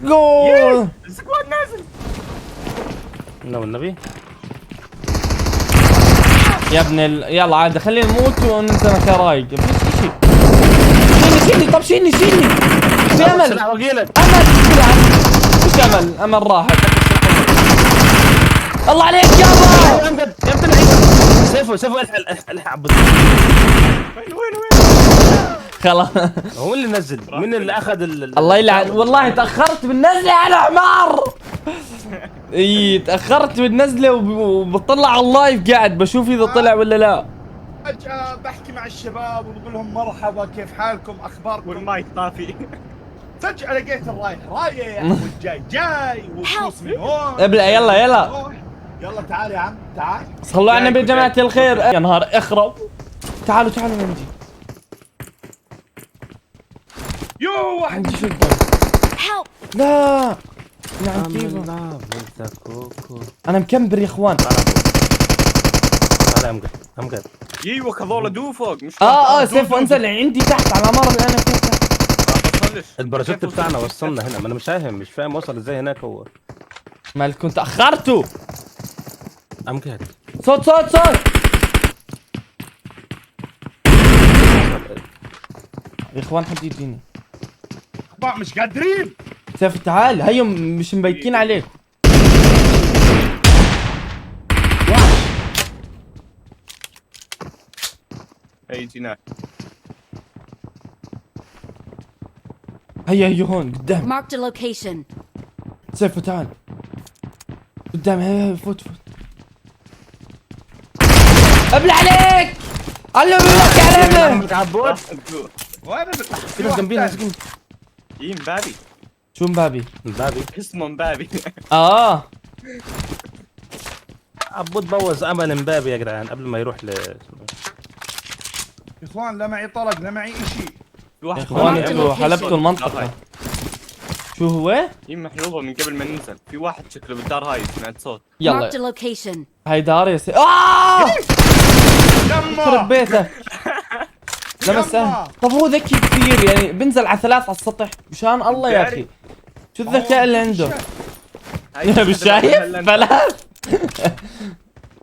جو. ال squad نازل. لا والنبي. يا ابن يلا عاد خلينا نموت وننسى مكان رايق. مفيش اشي. شيلني شيلني، طب شيلني شيلني. في امل. سلاح وقيلك. امل، مش امل، امل راحت. الله عليك يابا. يا ابن اللعيبة. سيفو سيفو، الحق الحق الحق عبد. وين وين وين؟ خلاص. هو اللي نزل، مين اللي اخذ الله يلعن، والله تاخرت بالنزله انا حمار. اي تاخرت بالنزله وبطلع على ال live قاعد بشوف اذا طلع ولا لا. فجأة بحكي مع الشباب وبقول لهم مرحبا كيف حالكم اخباركم، والمايك طافي. فجأة لقيت الرايح رايح والجاي جاي والفلوس من هون. ابلع، يلا يلا. يلا تعال يا عم تعال. صلوا على النبي يا جماعة الخير. يا نهار اخرب. تعالوا تعالوا عندي. يو واحد. عندي shotgun. لا نعم كيف انا مكمبر يا اخوان. تعال يا امجد امجد. ايوه هذول دو فوق مش سيف انزل عندي تحت على العمارة اللي انا فيها تحت. وصلش. الباراشوت بتاعنا وصلنا هنا، ما انا مش فاهم مش فاهم وصل ازاي هناك هو. مالكم تاخرتوا. امجد صوت صوت صوت يا اخوان، حد يجيني. مش قادرين. سيف تعال، هيو مش مبيكين عليك. اي جيناك. هيا هيو هون قدام. Marked a location. سيف تعال قدام. هيا هيا فوت فوت. ابلع عليك. علم لك علامة. عبود وين في ناس جنبينا، ناس جنبينا. اي مبابي. شو مبابي؟ مبابي اسمه مبابي. اه عبود بوظ امل مبابي يا جدعان قبل ما يروح ل يا اخوان لا معي طلق لا معي اشي. في واحد يا اخوان انتوا Marked حلبتوا المنطقة. شو هو؟ هي محلوبة من قبل ما ننزل، في واحد شكله بالدار هاي سمعت صوت. يلا Marked a location. هاي دار يا سي. آه! خرب يما بيتك. لمس أهل. طب هو ذكي كثير يعني، بنزل على ثلاث على السطح مشان الله يا اخي. شو الذكاء اللي عنده؟ مش شايف؟ ثلاث.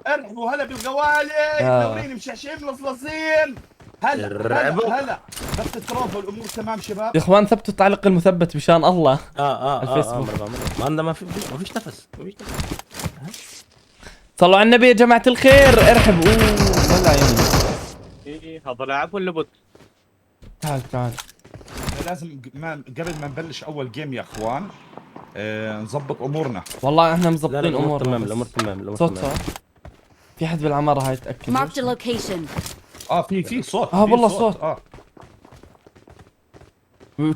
ارحبوا هلا بالغوالي، منورين مشعشعين ملصلصين. هلا هلا هلا، بس التراب والامور تمام شباب. يا اخوان ثبتوا التعليق المثبت مشان الله. الفيسبوك. ما عندنا، ما فيش نفس، ما فيش نفس. صلوا على النبي يا جماعة الخير. ارحبوا. اوه ولا عيني. ايه هذا لاعب ولا bot؟ تعال تعال. لازم ما قبل ما نبلش اول game يا اخوان نظبط امورنا. والله احنا لا مظبطين لا الامور امورنا. تمام، بس. الامور تمام، الامور صوت تمام. صوت. في حد بالعمارة هاي تأكد. Marked a location. في صوت. والله صوت.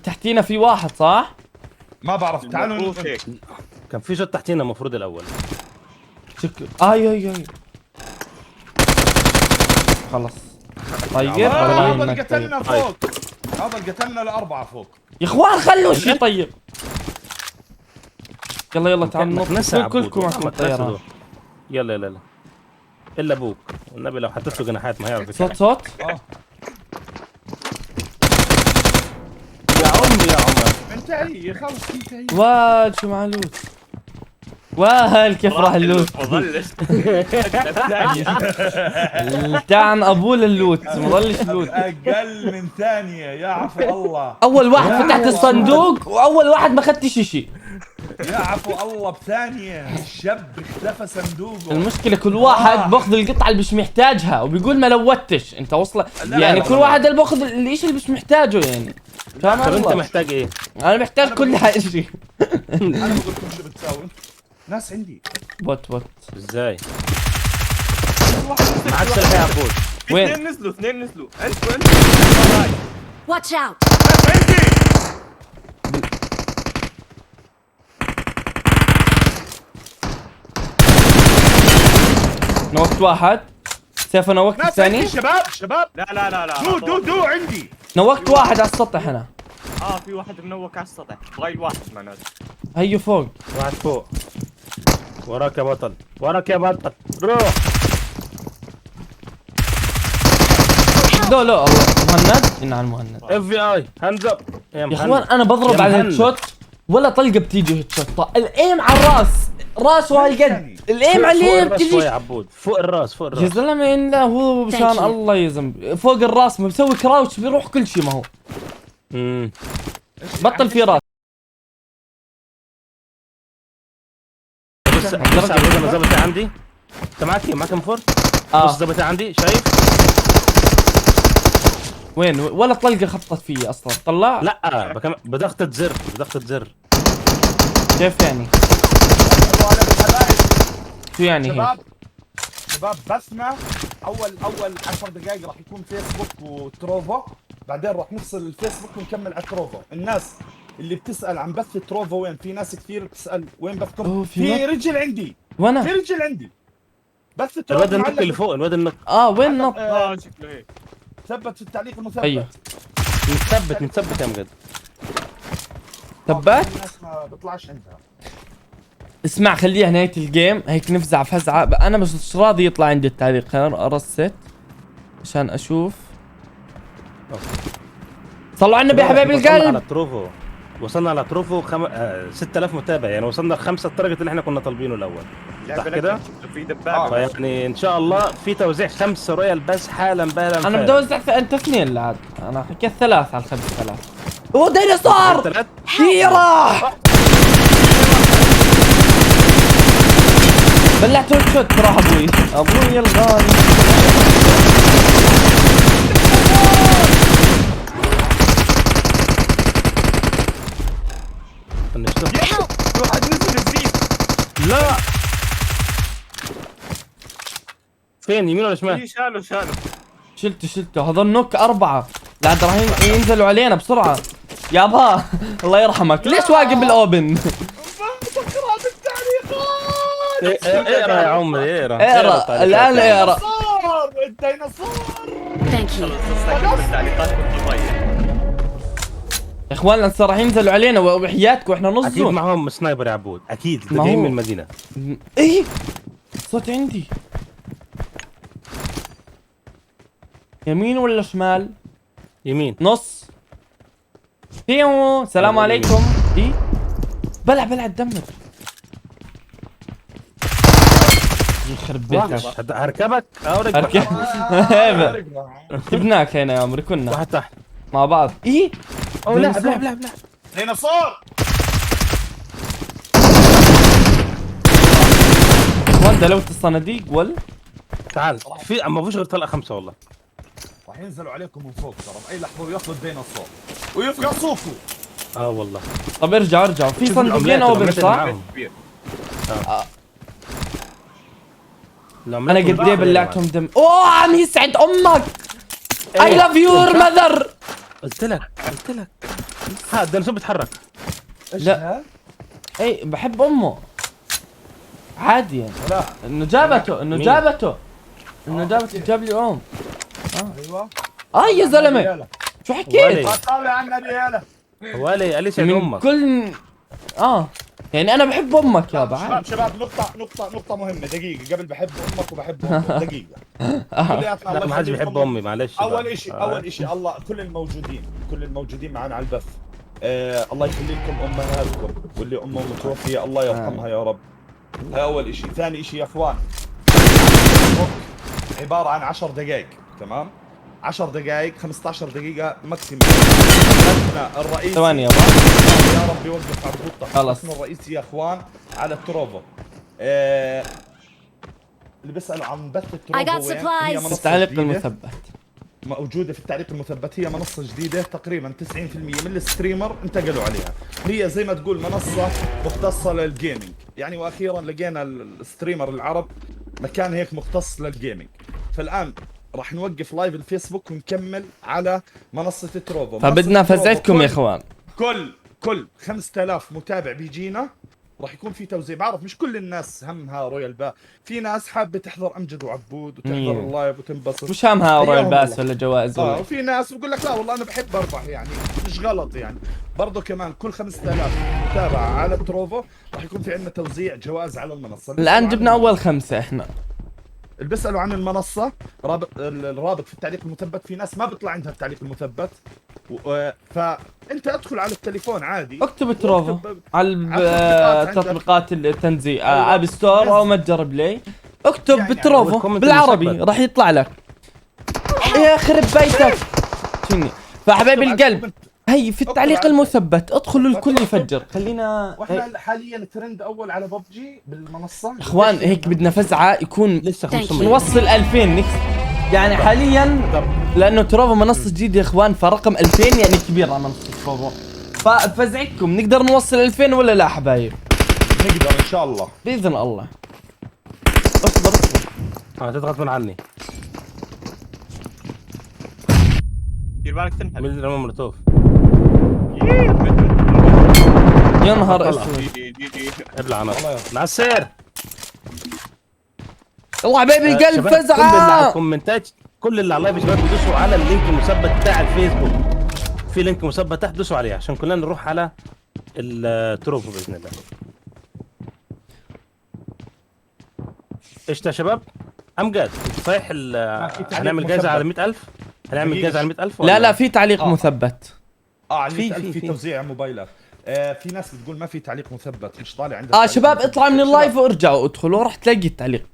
تحتينا في واحد صح؟ ما بعرف، تعالوا. كان في صوت تحتينا المفروض الاول. شكله اي اي اي خلص. طيب والله هذا انك قتلنا طيب. فوق، هذا قتلنا الاربعة فوق. يا اخوان خلوا شيء طيب. يلا يلا تعالوا نط. مكنسة عبود. كلكم معكم مكنسة طيران. دول. يلا يلا يلا الا ابوك والنبي لو حطيت له جناحات ما هيعرف. صوت صوت. يا عمي يا عمر انتهي خلص انتهي. واد شو مع loot. وال كيف راح ال loot. ما ظلش. تعن ابوه لل loot، ما ظلش loot. اقل من ثانية يا عفو الله. اول واحد فتحت الصندوق واول واحد ما اخذتش شيء. يا عفو الله بثانيه الشاب اختفى صندوقه. المشكلة كل واحد باخذ القطعة اللي مش محتاجها وبيقول ما لوتش. انت وصل يعني لا، كل لا. واحد اللي باخذ الشيء اللي مش محتاجه يعني. فاهم طب انت الله؟ محتاج ايه؟ انا محتاج كل شيء. انا بقول لكم شو بتساوي ناس عندي. bot bot. ازاي؟ معاك سلاح يا عبود. وين؟ اثنين نزلوا، اثنين نزلوا. انتوا انتوا. Watch out. ناس عندي. نوكت واحد. سيف نوكت ناس الثاني. عندي شباب شباب. لا لا لا لا. دو دو دو عندي. نوكت واحد على السطح انا. في واحد منوك على السطح، ضايل واحد معناته. هيو فوق. واحد فوق. وراك يا بطل، وراك يا بطل، روح. لا لا الله مهند، إن على المهند. FBI hands up يا يا اخوان انا بضرب يا على مهند. ال headshot ولا طلقه بتيجي headshot. ال aim على الراس، راسه هالقد، ال aim فوق عليه الراس شوي بتجي. يا عبود، فوق الراس، فوق يا الراس. زلمة لا، هو مشان Thank you. الله يا زلمة فوق الراس ما بسوي crouch، بيروح كل شيء. ما هو بطل في راس. بص بص عبود، انا ظبط عندي. انت معاك ايه؟ معاك M4؟ بص ظبط عندي، شايف؟ وين؟ ولا طلقه خبطت فيه اصلا. طلع. لا بضغطة زر، بضغطة زر. كيف يعني؟ هلا بالحبايب. شو يعني هيك؟ شباب شباب، بثنا اول 10 دقائق راح يكون فيسبوك وتروفو، بعدين راح نفصل الفيسبوك ونكمل على تروفو. الناس اللي بتسال عن بث تروفو وين، في ناس كثير بتسال وين بثكم. أوه، في في رجل عندي، في وانا رجل عندي بث تروفو الواد النط معلق. اللي فوق، الواد النط. وين نط؟ شكله هيك. ثبت في التعليق المثبت. ايوه. مثبت مثبت يا مجد. ثبت؟ الناس ما بيطلعش عندها. اسمع، خليها نهاية ال game هيك نفزع فزعة. انا مش راضي يطلع عندي التعليق. خلينا ارست عشان اشوف. صلوا على النبي يا حبايب وصلنا على القلب. تروفو، وصلنا على تروفو 6000 متابع، يعني وصلنا لخمسة ال target اللي احنا كنا طالبينه الاول. صح كده؟ شكله في دبابة. فيعني ان شاء الله في توزيع 5 Royal Pass حالا بالا. انا بدي اوزع انت اثنين لعاد، انا حكيت 3 على 5000. اوه ديناصور! ثلاث. ديرة! بلعت headshot، راح ابوي، ابوي الغالي. فنشته. في واحد نزل الزيت. لا، فين؟ يمين ولا شمال؟ شالوا شالوا. شلته شلته. هذول knock 4 لعد راح ينزلوا علينا بسرعة. يابا الله يرحمك، ليش واقف بال open؟ بقرا بالتعليقات. اقرا يا عمري، اقرا. اقرا الان، اقرا. الديناصور، الديناصور. Thank you. خلصنا التعليقات كنت طيب. يا اخوان الانصار راح ينزلوا علينا وحياتكم احنا نص اكيد zone. معاهم sniper يا عبود، اكيد ما ده جايين هو- من المدينة. ايه صوت عندي يمين ولا شمال؟ يمين. نص. تيو، السلام يمين. عليكم. ايه بلع بلع الدمر، يخرب بيتك. هركبك او ركبك. هركب. جبناك هنا يا عمري، كنا واحد تحت مع بعض. ايه او لا لا لا لا. ديناصور. اخوان دلوت الصناديق ولا تعال، في ما فيش غير طلقه 5 والله. راح ينزلوا عليكم من فوق ترى باي لحظة وياخذوا الديناصور ويفقصوكوا. والله. طب ارجعوا ارجعوا، في شوف صندوقين العملات، open العملات اللي صح؟ معاهم. كبير. العملات انا قد ايه اللي بلعتهم دم. اوه عم يسعد امك. I love your mother. قلت لك، قلت لك، ها الديناصور بيتحرك. ايش لا. لا. اي بحب امه عادي يعني. لا انه جابته، انه مين؟ جابته، انه جابته، جاب لي ام. ايوه. يا زلمة شو حكيت؟ ولي. طالع عنا رياله. هو قال لي سعد من امك. كل يعني انا بحب امك يابا شباب عادي. شباب، نقطة مهمة دقيقة قبل، بحب امك وبحب امك دقيقة. كلياتنا لا الله ما حدش يخليكم. بيحب امي، معلش اول بقى. شيء، اول شيء الله كل الموجودين، كل الموجودين معنا على البث، الله يخلي لكم امهاتكم، واللي امه متوفية الله يرحمها يا رب. هاي اول شيء. ثاني شيء يا اخوان، عبارة عن 10 دقائق، تمام؟ 10 دقائق، 15 دقيقة maximum. بثنا الرئيسي ثواني يابا. يا رب يوقف عبود. خلص. بثنا الرئيسي يا اخوان على التروفو. اللي بيسألوا عن بث I got التروفو وين، هي supplies. منصة التعليق جديدة. المثبت. موجودة في التعليق المثبت، هي منصة جديدة تقريبا 90% من ال streamer انتقلوا عليها. هي زي ما تقول منصة مختصة لل gaming يعني، واخيرا لقينا ال streamer العرب مكان هيك مختص لل gaming. فالان راح نوقف live الفيسبوك ونكمل على منصة تروفو. فبدنا منصة تروفو فزعتكم يا اخوان. كل 5000 متابع بيجينا راح يكون في توزيع. بعرف مش كل الناس همها Royal Pass، في ناس حابة تحضر امجد وعبود وتحضر مية. ال live وتنبسط. مش همها Royal حياهم Pass الله. ولا جوائز ولا وفي ناس بقول لك لا والله انا بحب اربح، يعني مش غلط يعني. برضه كمان كل 5000 متابعه على تروفو راح يكون في عندنا توزيع جوائز على المنصة. الان جبنا اول 5 احنا. اللي بيسالوا عن المنصة، رابط الرابط في التعليق المثبت. في ناس ما بيطلع عندها التعليق المثبت، فانت ادخل على التليفون عادي، اكتب تروفو واكتب على على التطبيقات عندك. تطبيقات التنزيل، أيوة. App Store او متجر Play، اكتب يعني بتروفو وال comment بالعربي المثبت. راح يطلع لك. يا خرب بيتك شني. فحبايب اكتب على القلب، ال comment. هي في التعليق على المثبت، ادخلوا الكل اكتب. يفجر. خلينا واحنا حاليا ترند اول على ببجي بالمنصه. اخوان، هيك بدنا فزعه يكون لسه Thank you. 500. نوصل 2000 نكس يعني حاليا، لانه تروفو منصة جديدة يا اخوان، فرقم 2000 يعني كبير على منصة تروفو. ففزعتكم نقدر نوصل 2000 ولا لا حبايب؟ نقدر ان شاء الله. باذن الله. اصبر اصبر. تضغط من عني. دير بالك تنحل. من رمى مولوتوف. يا نهار طلع. اسود. جي جي جي. ابلع انا الله مع السير. الله حبايب القلب شباب، كل اللي على فزعه. الكومنتات، كل اللي على ال live يا شباب، يدوسوا على ال link المثبت بتاع الفيسبوك. في link مثبت تحت، دوسوا عليه عشان كلنا نروح على التروفو باذن الله. قشطه يا شباب. امجد صحيح في تعليق هنعمل جايزة مثبت. على 100000؟ هنعمل دقيقة. جايزة على 100000؟ لا لا، في تعليق مثبت. على في- في في- في توزيع موبايلات. في ناس بتقول ما في تعليق مثبت، مش طالع عندك تعليق شباب مثبت. اطلع من شباب، ال live وارجعوا ادخلوا راح تلاقي التعليق.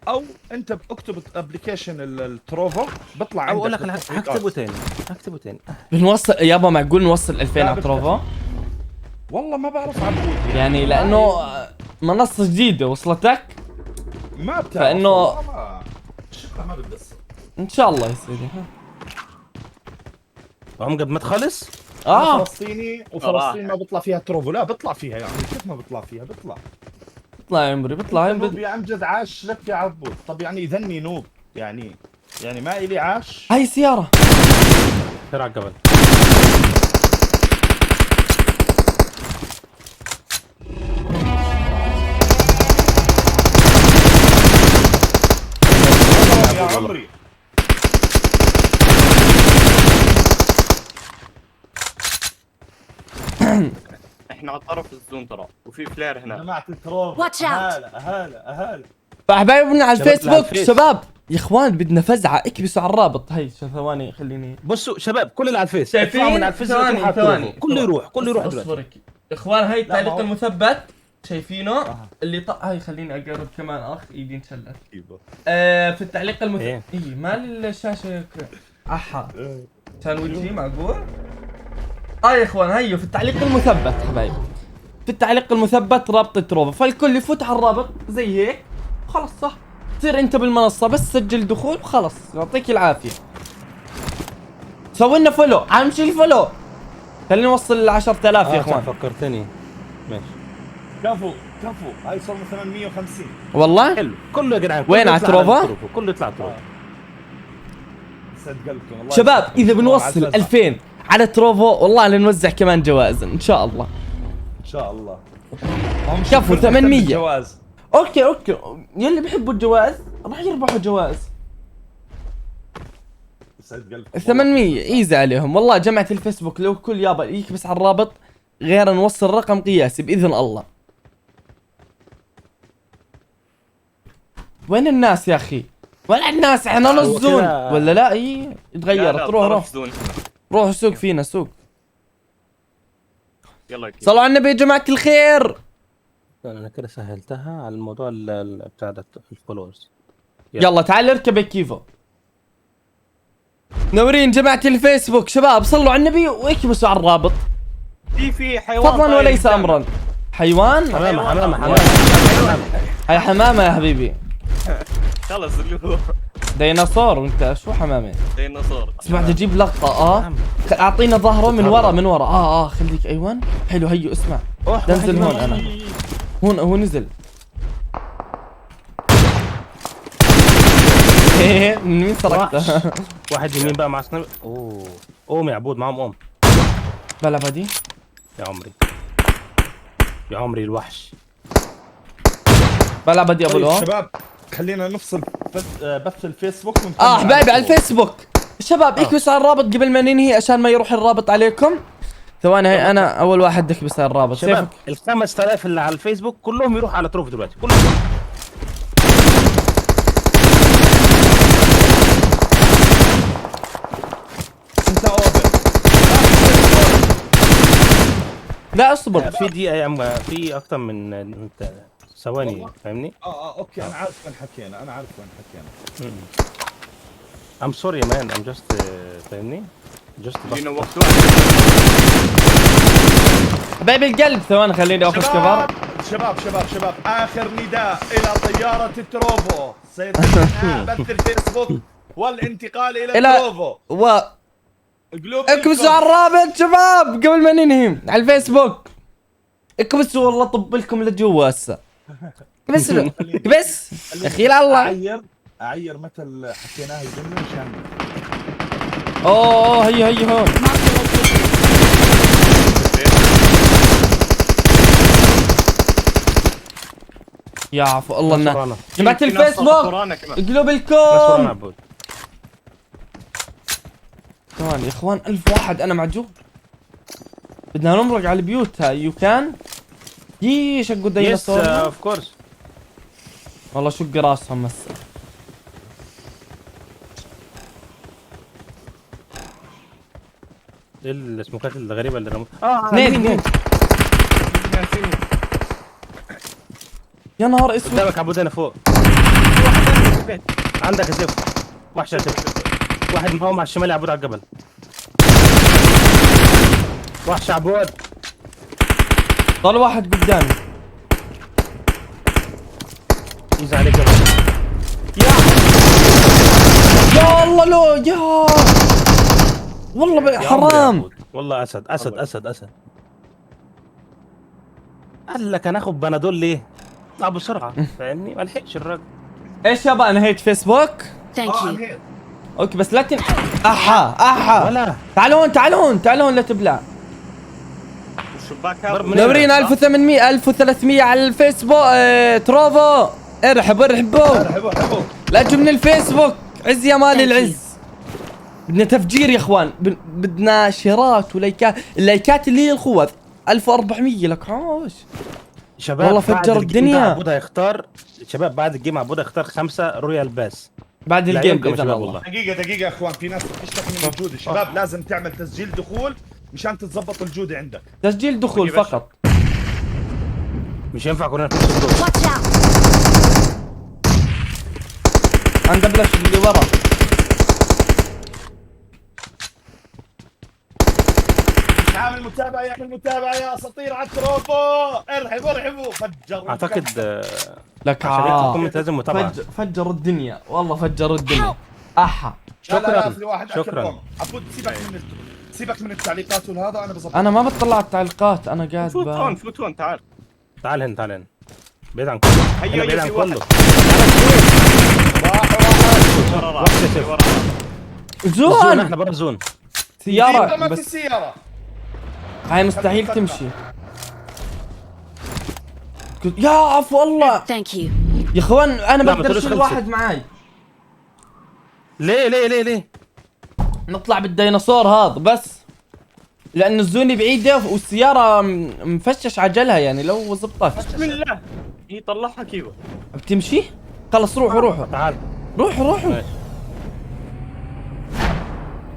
او انت اكتب application التروفو بيطلع او عندك اقول لك أنا بالتطبيقات. هكتبه تاني، هكتبه تاني. بنوصل يابا، معقول نوصل 2000 لا، على تروفو؟ والله ما بعرف عبود. يعني لانه منصة جديدة وصلتك؟ ما بتعرف فإنه- والله ما شكلها ما بتقصر. ان شاء الله يا سيدي. ها. امجد ما تخلص. انا فلسطيني، وفلسطين صراحة. ما بيطلع فيها تروفو. لا بيطلع فيها، يعني كيف ما بيطلع فيها؟ بيطلع. بيطلع يا عمري، بيطلع يا noob عمري. يا امجد، عاش لك يا عبود. طب يعني اذني noob، يعني ما الي عاش. هاي سيارة. سير على الجبل. يا عمري احنا على طرف ال zone ترى، وفي flare هنا. جماعة التروفو. Watch out. هلا هلا هلا. فحبايبنا على شباب، على الفيسبوك، الفيس. شباب يا اخوان بدنا فزعة، اكبسوا على الرابط. هي شو، ثواني خليني. بصوا شباب، كل اللي على الفيس شايفين؟ اطلعوا من على الفيس ثواني، وتروحوا على ثواني. التروفو. كله يروح، كله يروح دلوقتي. اصبرك اخوان، هاي التعليق ما هو- المثبت شايفينه اللي هاي خليني اقرب كمان، اخ ايدي انشلت. في التعليق المثبت. إيه. اي مال الشاشة احا كان وجهي معقول. يا اخوان هيو في التعليق المثبت حبايبي، في التعليق المثبت رابط تروفو، فالكل يفوت على الرابط زي هيك خلص. صح، تصير انت بالمنصه، بس سجل دخول وخلص. يعطيك العافية. سوي لنا follow، اهم شيء ال follow. خلينا نوصل ل 10000 يا صح، اخوان. فكرتني. ماشي. كفو كفو، هاي صرنا 850. والله حلو، كله يا جدعان، كله وين على يطلع تروفو؟ التروفو، كله يطلع على تروفو. يسعد قلبكم الله شباب يسعدكم. اذا الله بنوصل على الفزع. 2000 على تروفو والله لنوزع كمان جوائز ان شاء الله. ان شاء الله. ما هو مش كفو، الكل 800. مهتم بالجواز. okay okay، يلي بيحبوا الجوائز راح يربحوا جوائز. يسعد قلبكم. 800 easy عليهم والله. جماعة الفيسبوك لو كل يابا يكبس على الرابط غير نوصل رقم قياسي باذن الله. وين الناس يا اخي؟ وين الناس؟ احنا نص هو zone كده- ولا لا؟ اي لا، تغيرت. لا، روح روح طرف zone. روح سوق فينا سوق. يلا كيف. صلوا على النبي يا جماعة الخير. لا، انا كده سهلتها على الموضوع بتاع ده ال followers. يلا. يلا تعال اركب يا كيفو. نورين جماعة الفيسبوك. شباب صلوا على النبي واكبسوا على الرابط في حيوان فضلا طاير وليس قدامنا. امرا. حيوان؟ حمامه حمامه حمامه. هاي حمامة يا حبيبي. خلص اللي هو ديناصور وانت شو حمامة؟ ديناصور. اسمع بدي اجيب لقطة. اعطينا ظهره من ورا، من ورا. خليك ايوان حلو. هيو اسمع، ننزل هون انا هون، هو نزل. إيه، من مين سرقته؟ واحد يمين بقى مع sniper. اوه قوم يا عبود، معاهم قوم. بلا بدي. يا عمري يا عمري الوحش. بلا بدي ابو طيب الأم. شباب خلينا نفصل بث الفيسبوك ونكمل حبايبي على الفيسبوك. الفيسبوك شباب اكبسوا على الرابط قبل ما ننهي عشان ما يروح الرابط عليكم. ثواني، هي انا اول واحد اكبس على الرابط. شباب سيفك. ال 5000 اللي على الفيسبوك كلهم يروحوا على تروفو دلوقتي، كلهم. لا اصبر. في دقيقة يا عم، في اكتر من انت ثواني فاهمني؟ okay انا عارف وين حكينا، انا عارف وين حكينا. I'm sorry man، I'm just فاهمني؟ just اللي نوقت واحد. حبايب القلب ثواني خليني اخذ cover. شباب شباب شباب، اخر نداء الى طيارة تروفو، سيتم إنهاء بث الفيسبوك والانتقال الى تروفو. و قلوب اكبسوا على الرابط شباب قبل ما ننهي على الفيسبوك. اكبسوا والله طب لكم لجوا هسه. اكبسوا اكبس يا اخي الله. اعير اعير متى حكيناها الجملة مشان اوه هي هي هون. Marked a location. يا عفو الله ناس النا ورانا. جماعة في ناس الفيسبوك ورانا كمان. قلوب ناس ورانا الكم. عبود. ثواني يا اخوان، 1000 واحد انا معجوب. بدنا نمرق على البيوت هاي. you can يي شقوا yes الديناصور. of course. والله شق راسهم هسه. ايه السموكات الغريبة اللي رموها؟ اثنين اثنين. يا نهار اسود. قدامك عبود هنا فوق. عندك يا سيف وحش يا سيف. واحد مقاوم على الشمال يا عبود على الجبل. وحش يا عبود. ضل واحد قدامي. easy عليك يا عبود. يا الله لو يا والله يا عمري يا حرام. عبود. والله اسد اسد اسد اسد. قال لك هناخد بنادول ليه؟ اطلع بسرعة فاهمني؟ ما لحقش الراجل. ايش يابا انهيت فيسبوك؟ Thank you. انهيت. okay بس لا تن احا احا. ولا تعالوا هون تعالوا هون تعالوا هون لا تبلع. الشباك هذا. ضرب من هنا. نورينا 1800 1300 على الفيسبوك. تروفو ارحبوا ارحبوا. ارحبوا ارحبوا. لا تجوا من الفيسبوك. عز يا مالي Thank you. العز. بدنا تفجير يا اخوان، بدنا شيرات ولايكات، اللايكات اللي هي الخوذ 1400 لك عاش. شباب والله بعد فجر ال game الدنيا. ده عبود هيختار شباب، بعد ال game عبود هيختار 5 royal pass بعد ال game لعيونكم يا باذن شباب الله. والله. دقيقة دقيقة يا اخوان، في ناس بتشتكي من الجودة، شباب لازم تعمل تسجيل دخول مشان تتزبط الجودة عندك. تسجيل دخول يا باشا. فقط. مش هينفع كلنا في نفس الدور. Watch out. عند بلش اللي ورا. مش عامل متابعة يعمل متابعة يا اساطير على التروفو. ارحبوا ارحبوا فجروا. اعتقد لك عشان يطلع عا. comment لازم متابعه. فجر الدنيا والله فجر الدنيا. احا لا لا لا شكراً. في واحد شكراً. شكرا عبود. سيبك من سيبك من التعليقات والهذا، انا بظبط. انا ما بطلع على التعليقات، انا قاعد فوت هون ب... فوت هون تعال. تعال هنا تعال هنا بعيد عن كله. هيا هنا هيا بعيد عن في واحد. كله. راح واحد. ورا وحش يا راح سيف. ورا راح. zone zone احنا بره zone. سيارة ما في بس سيارة. هاي مستحيل تمشي. يا عفو الله Thank you. يا اخوان، انا لا، ما بقدر تقولوش اشيل خلصت. واحد معاي. ليه ليه ليه ليه؟ نطلع بالديناصور هذا بس لأن ال zone بعيدة والسيارة مفشش عجلها، يعني لو زبطت بسم الله هي طلعها كيفو. بتمشي. خلص روحوا روحوا تعال روحوا روحوا. ماشي.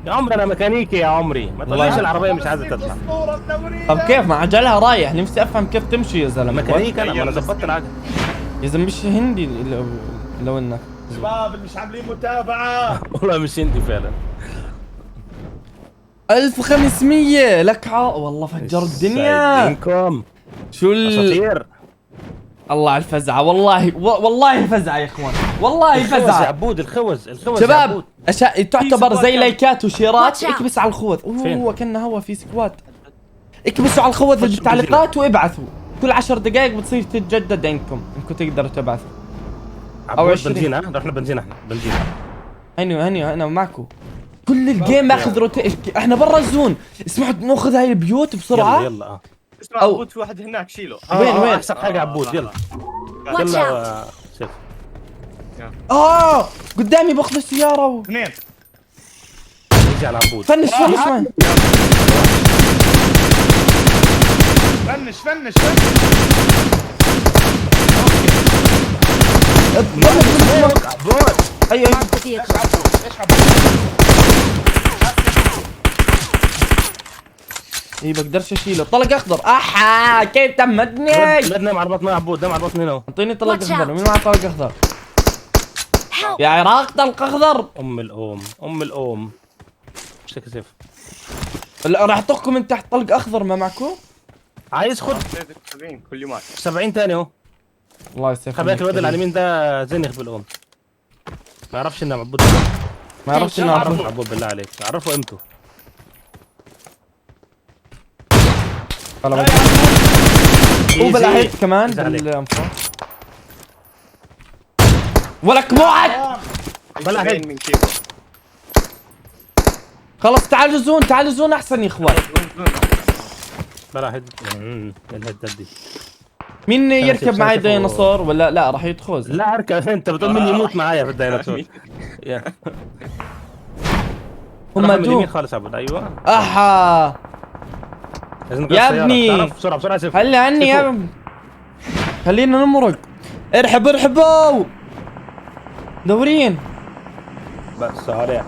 يا عمري انا ميكانيكي يا عمري، ما تقوليش العربية مش عايزه تطلع. اسطورة منورين. طب كيف ما عجلها رايح؟ نفسي افهم كيف تمشي يا زلمة. ميكانيكي انا، ما انا ظبطت العجل. يا زلمة مش هندي لو انك شباب اللي مش عاملين متابعة. والله مش هندي فعلا. 1500 لك والله فجر الدنيا. سايدينكم شو اساطير. الله على الفزعه والله والله فزعه يا اخوان، والله الخوذ يا فزعه عبود، الخوذ الخوذ يا شباب. عبود. أشياء تعتبر في زي squad. لايكات وشيرات. Watch out. اكبس على الخوذ. فين؟ اوه كنا هوا في squad. اكبسوا على الخوذ خش بالتعليقات وابعثوا. كل 10 دقائق بتصير تتجدد عندكم، انكم تقدروا تبعثوا. عبود 20. بنزين. ها رحنا بنزين، احنا بنزين. هني هني انا معكم. كل ال game ماخذ احنا برا ال zone. اسمعوا ناخذ هاي البيوت بسرعة. يلا يلا اه. اسمع أو- عبود في واحد هناك شيله. وين- وين؟ احسن حاجة عبود يلا. Watch يلا out. سيف. قدامي باخذ السيارة اثنين. يجي على عبود. finish finish man. finish finish finish. عبود ايوه Mark the vehicle. ايش عبود؟ ايش عبود؟ اي بقدرش اشيله. طلق اخضر. احا كيف تمتني؟ لا نام على بطني يا عبود، نام على بطني هنا. اعطيني طلق Watch اخضر. out. مين معه طلق اخضر؟ Help! يا عراق طلق اخضر. ام الام، ام الام. امسك سيف. لا، راح اطقكم من تحت. طلق اخضر ما معكم؟ عايز خد 70 كل يوم. 70 تاني اهو. الله يسعدك. خلي بالك الواد اللي على اليمين ده زنخ بالام. ما يعرفش ان عبود. ما يعرفش انه عرفه عبود. عبود بالله عليك، عرفه قيمته. خلاص. هو بلا hit كمان easy عليك. بالانفاق. ولك موعد. بلا hit. من كيفه. خلص تعالوا zone، تعالوا zone احسن يا اخوان. بلا hit. ال head دي. مين يركب شايف- معي شايفه- ديناصور ولا لا راح يتخوز؟ لا اركب انت، بتقول مين يموت معايا في الديناصور. يا. هم راح من اليمين دو خالص يا عبود. ايوه احا لازم نغير يا السيارة. ابني. تعرف بسرعة بسرعة سيف. خلي عني يا سيفو. ابني. خلينا نمرق. ارحب ارحبوا دورين بس عليك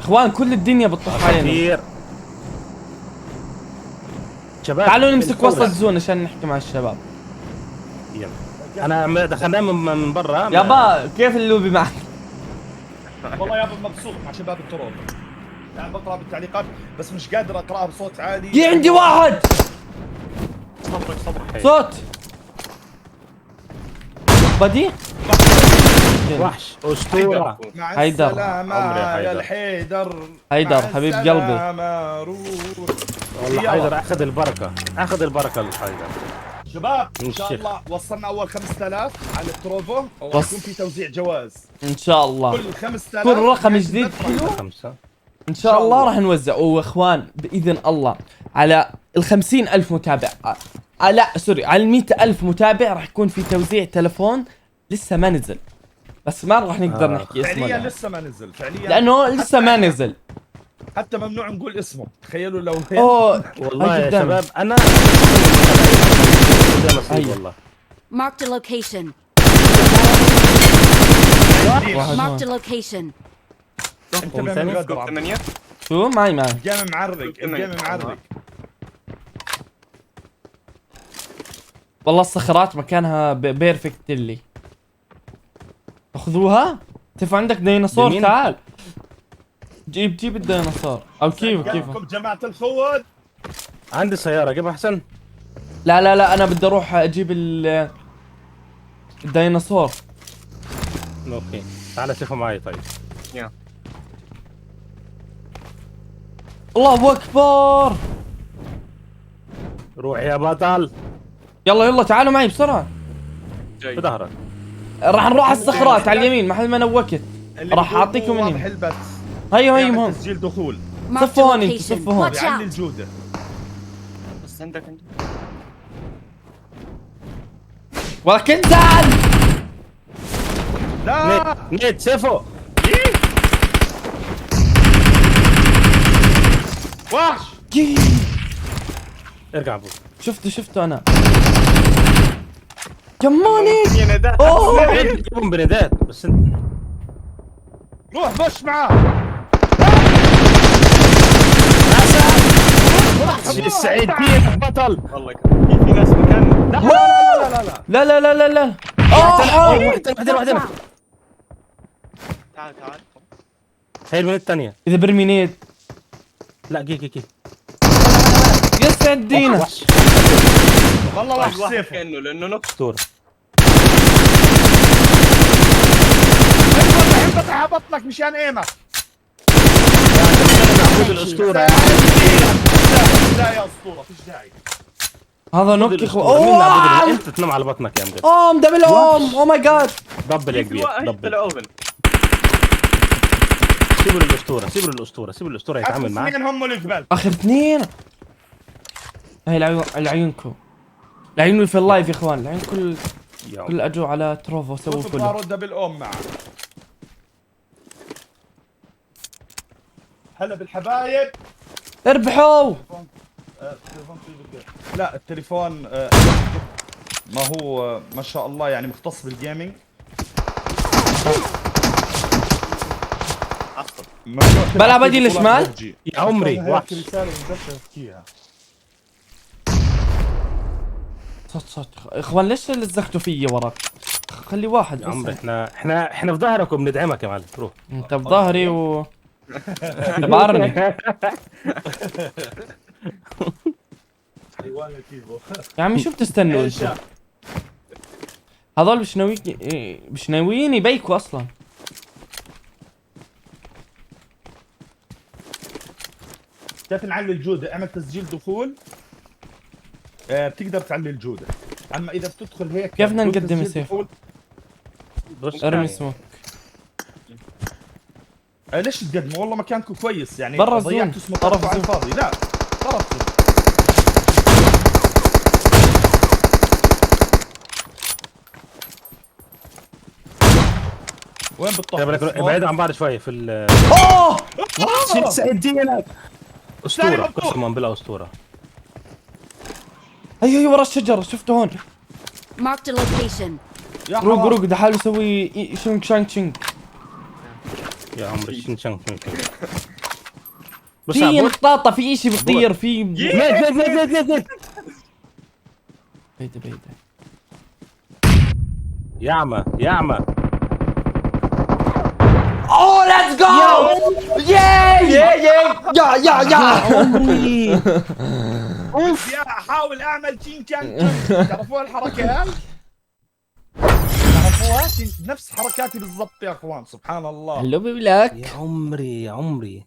اخوان، كل الدنيا بتطخ علينا. كثير شباب. تعالوا نمسك بالفورة. وسط zone عشان نحكي مع الشباب. يلا انا دخلناه من برا. يابا كيف اللوبي معك؟ والله يابا مبسوط مع شباب التروفو. يعني بقرا بالتعليقات بس مش قادر اقراها بصوت عالي. جي عندي واحد. صبرك صبرك. صوت بدي وحش اسطورة. مع حيدر. السلامة عمري يا يا حيدر. الحيدر. حيدر، مع حبيب قلبي. السلامة، روح. والله يلا. حيدر اخذ البركة، اخذ البركة للحيدر. شباب ان شاء الشيخ. الله وصلنا اول 5000 على التروفو، وراح بس. يكون في توزيع جوائز ان شاء الله. كل 5000 كل رقم جديد حلو 5 ان شاء الله راح نوزع. واخوان باذن الله على ال 50,000 متابع، لا sorry، على ال 100,000 متابع راح يكون في توزيع تلفون لسه ما نزل، بس ما راح نقدر نحكي اسمه فعليا الآن. لسه ما نزل فعليا، لانه لسه ما نزل. حتى ممنوع نقول اسمه، تخيلوا لو اوه والله هاي يا قدامي. شباب انا ده نصيب أيوة. والله. Marked a location. واحد Marked هون. a location. انت قوم ثاني. غدر عبد. 8. شو معي معي ال game معرق، ال game معرق. والله الصخرات مكانها perfect اللي خذوها. تف عندك ديناصور؟ بمين؟ تعال جيب جيب الديناصور او كيف كيف. قلبكم جماعة الخوذ. عندي سيارة جيبها احسن. لا لا لا انا بدي اروح اجيب الديناصور. okay تعال سيفه معي طيب. يا الله اكبر. روح يا بطل. يلا يلا تعالوا معي بسرعة. جاي. بظهرك. راح نروح على الصخرات على اليمين محل ما نوكت. اللي راح بيقول أعطيكم مو مني. واضح البث. هيو هيو يعمل هون. تسجيل دخول. Marked a صفوا هون انتوا، location. صفوا هون. Watch يعلي out! الجودة. بس عندك عندك. ولك انزل. لا nade سيفو. وحش. كي. ارجع عبود. شفته شفته انا كماني. يا نداء. اوه جيبهم بندات بس انت. روح بش معاه. السعيد فيك بطل. والله كان في ناس مكاننا. لا لا لا لا لا لا لا لا لا لا. اوه واحدة واحدة واحدة. تعال تعال. هي ال nade الثانية. اذا برمي nade. لا جي جي جي. يسعد دينا. وحش والله وحش واحد سيفه. كانه لانه knock. اسطورة. انبطح انبطح بطنك مشان ايمك. عبود الاسطورة. لا يا اسطورة فيش داعي. هذا knock يا اخوان. مين عبود اوه انت تنام على بطنك يا مجد. اوم double اوم. oh my God. double يا في كبير، واحد double. طلع open. سيبوا للاسطوره، سيبوا للاسطوره، سيبوا للاسطوره يتعامل معاه. اثنين هم القبل. اخر اثنين. هاي العيون العيونكم، العيون في ال live يا اخوان، العيون كل يا كل اجوا على تروفو سووا كله. بارود double اوم معه. هلا بالحبايب. اربحوا. التليفون فيه بكير. لا التليفون ما هو ما شاء الله يعني مختص بال gaming. عصب. ممنوع بلا تلعب بدي فيه بطولات الشمال؟ PUBG. يا عمري هاي وحش. رسالة ما بقدرش احكيها. صوت صوت اخوان، ليش لزقتوا فيي ورا؟ خلي واحد يا عمري بس. احنا في ظهرك وبندعمك يا معلم، روح. انت بظهري و انت بعرني. حيوان كيفو. يا عمي شو بتستنوا انتوا؟ هذول مش ناويين، مش ناويين يبيكوا اصلا. كيف نعلي الجودة؟ اعمل تسجيل دخول، بتقدر تعلي الجودة، اما اذا بتدخل هيك كيف بدنا بدون نقدم تسجيل السيف؟ دخول، بص ارمي سموك. ليش تقدموا؟ والله مكانكم كويس يعني. برا ال zone. ضيعتوا سموكاتكم طرف على ال zone. الفاضي. لا، طرف zone. وين بالطخ؟ خلي بالك، ابعدوا عن بعض شوي في ال اوه. سعيدينك. اسطورة. ثاني مفتوح. قسما بالله اسطوره. هي هي ورا الشجرة، شفته هون. Marked a location. يا روق. حرام. روق، بدي احاول اسوي شنك شانك شنك. يا عمري، شن شن شن شن. بص في يا عبود. نطاطة، في اشي بيطير، في نت نت نت نت نت. بعيدة بعيدة. يا اعمى يا اعمى. اوه، let's go، yay yay yay، يا يا يا. عمري. يا احاول اعمل تشين كان تشين. تعرفوها الحركة هاي؟ تعرفوها؟ نفس حركاتي بالضبط يا اخوان، سبحان الله. هلو بلاك. يا عمري يا عمري.